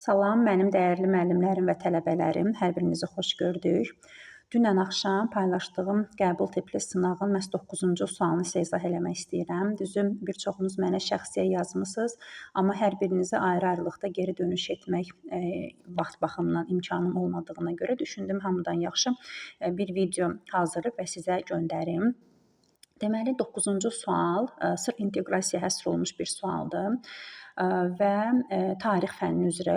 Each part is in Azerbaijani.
Salam, mənim dəyərli müəllimlərim və tələbələrim, hər birinizi xoş gördük. Dünən axşam paylaşdığım qəbul tipli sınağın məhz 9-cu sualını sizə izah eləmək istəyirəm. Düzü, bir çoxunuz mənə şəxsiyə yazmısınız, amma hər birinizə ayrı-ayrılıqda geri dönüş etmək vaxt baxımından imkanım olmadığına görə düşündüm, hamıdan yaxşı bir video hazırlayıb və sizə göndərim. Deməli, 9-cu sual sırf inteqrasiyaya həsr olunmuş bir sualdır və tarix fənni üzrə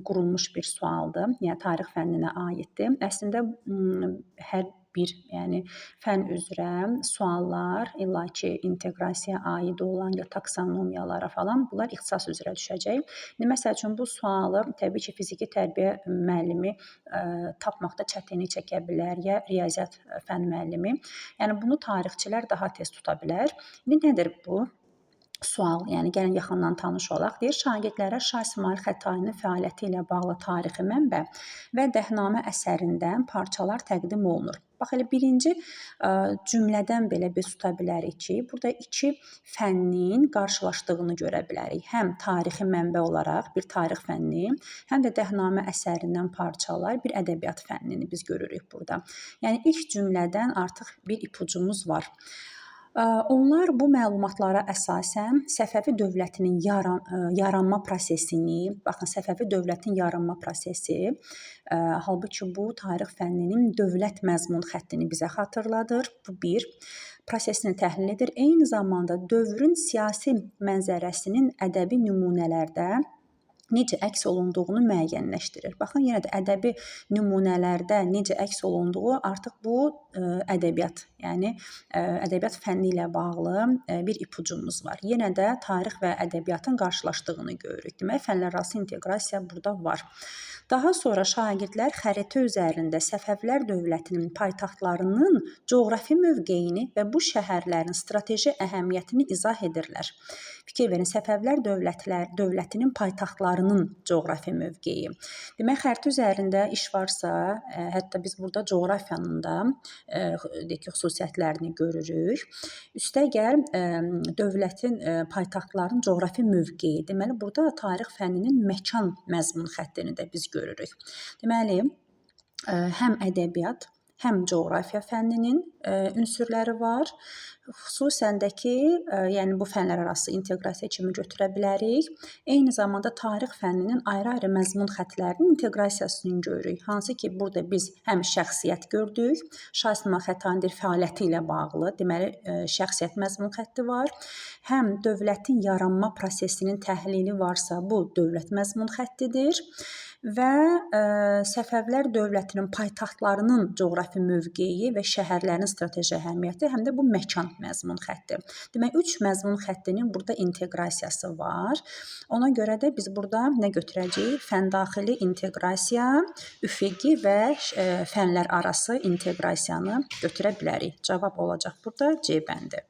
qurulmuş bir sualdır. Yəni tarix fənninə aiddir. Əslində hər bir, yəni fən üzrə suallar illaki inteqrasiyaya aid olan ya taksonomiyalara falan bunlar ixtisas üzrə düşəcək. İndi məsəl üçün bu sualı təbii ki, fiziki tərbiyə müəllimi tapmaqda çətinlik çəkə bilər ya riyaziyyat fənn müəllimi. Yəni bunu tarixçilər daha tez tuta bilər. İndi nədir bu sual? Yəni gəlin yaxından tanış olaq. Deyir, şagirdlərə Şah İsmayıl Xətainin fəaliyyəti ilə bağlı tarixi mənbə və Dəhnamə əsərindən parçalar təqdim olunur. Bax, elə birinci cümlədən belə biz tuta bilərik ki, burada iki fənnin qarşılaşdığını görə bilərik. Həm tarixi mənbə olaraq bir tarix fənni, həm də Dəhnamə əsərindən parçalar bir ədəbiyyat fənnini biz görürük burada. Yəni ilk cümlədən artıq bir ipucumuz var. Onlar bu məlumatlara əsasən Səfəvi dövlətinin yaranma prosesini, baxın, Səfəvi dövlətin yaranma prosesi, halbuki bu tarix fənninin dövlət məzmun xəttini bizə xatırladır. Bu bir prosesini təhlil edir. Eyni zamanda dövrün siyasi mənzərəsinin ədəbi nümunələrdə necə əks olunduğunu müəyyənləşdirir. Baxın, yenə də ədəbi nümunələrdə necə əks olunduğu artıq bu ədəbiyyat, yəni ədəbiyyat fənni ilə bağlı bir ipucumuz var. Yenə də tarix və ədəbiyyatın qarşılaşdığını görürük. Demək, fənlərarası inteqrasiya burada var. Daha sonra şagirdlər xəritə üzərində Səfəvilər dövlətinin paytaxtlarının coğrafi mövqeyini və bu şəhərlərin strateji əhəmiyyətini izah edirlər. Fikir verin, Səfəvilər dövlətinin paytaxtlarının coğrafi mövqeyi. Demək, xəritə üzərində iş varsa, hətta biz burada coğrafiyanın da deyək ki, xüsusiyyətlərini görürük. Üstəgəl dövlətin paytaxtlarının coğrafi mövqeyi. Deməli, burada tarix fənninin məkan məzmun xəttini də biz görürük. Deməli, həm ədəbiyyat, həm coğrafiya fənninin ünsürləri var. Xüsusən də ki, yəni bu fənlərarası inteqrasiya kimi götürə bilərik. Eyni zamanda tarix fənninin ayrı-ayrı məzmun xəttlərinin inteqrasiyasını görürük. Hansı ki, burada biz həm şəxsiyyət gördük, Şah İsmayıl Xətainin fəaliyyəti ilə bağlı, deməli, şəxsiyyət məzmun xətti var. Həm dövlətin yaranma prosesinin təhlili varsa, bu dövlət məzmun xəttidir. Və Səfəvilər dövlətinin paytaxtlarının coğrafi mövqeyi və şəhərlərin strateji əhəmiyyəti, həm də bu məkan məzmun xətti. Demək, üç məzmun xəttinin burada inteqrasiyası var. Ona görə də biz burada nə götürəcəyik? Fəndaxili inteqrasiya, üfüqi və fənlər arası inteqrasiyanı götürə bilərik. Cavab olacaq burada C bəndi.